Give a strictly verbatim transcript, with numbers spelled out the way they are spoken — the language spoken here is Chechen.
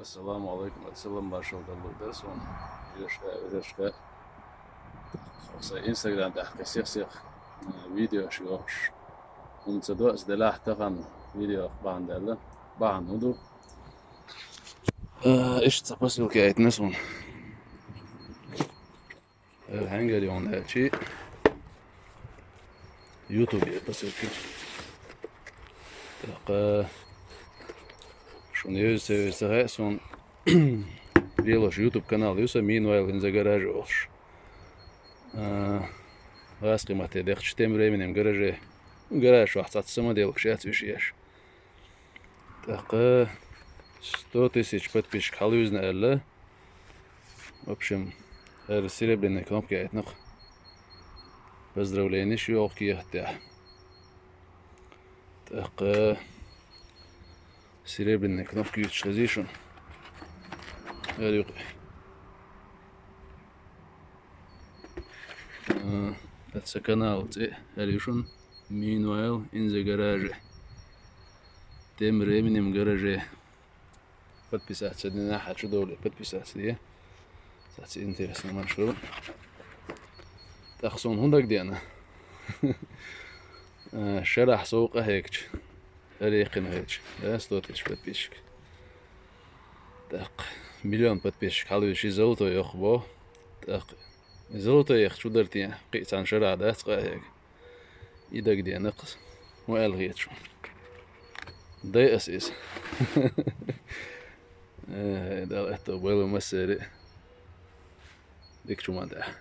Ассаламу алейкум, салам маршал даллалда сон. Ешка, ешка. Са Instagram тӀехь кхин сих-сих, э, видеош йохуш. ХӀунда ца доаца делахь тахана видео бахьана даьлла. Бахьана хӀун ду? Э, иштта цхьа посылка яйтина суна. Э, хьаьнгара йогӀун аьлчи, YouTube посылка. ТӀаккха шуна евза ца евза ца хаьа суна, лелош YouTube канал ю сан, Meanwhile in the Garage олуш. А, гӀазкхийн матте дехча, тем временем гараже. Гараж чохь цхьацца самоделкаш яц виш еш. ТӀаккха сто тысяч подписчик хьалавуьзна аьлла. В общем, хӀара серебряная кнопка яйтинакх. Поздравлениеш йогӀу кехат тӀехь. ТӀаккха серебряная кнопка юьйцуш хезий шуна? ХӀара юкъе. А, аса канал цӀе хӀара ю шуна. Meanwhile in the Garage. Тем временем гараже. Подписаться дина, хьан чу довле, подписаться де. Саца интересно, маршо. ТӀаккха суна хӀун дагадеана? Э, шарахь сов къахьегча, хӀара яьккхина хилча, да, сто тысяч подписчик. ТӀаккха миллион подписчик хьалавуьзча, и золотой йоккха бо. ТӀаккха и золотой яхча хӀун дара те, кхин а цхьана шарахь дац къахьега. И дагадеана-кх аса. ХӀун аьлла хета шуна? Дай аса иза. Э, Дала аьтто бойла массаьрга а. Дика чу ма даьхьа.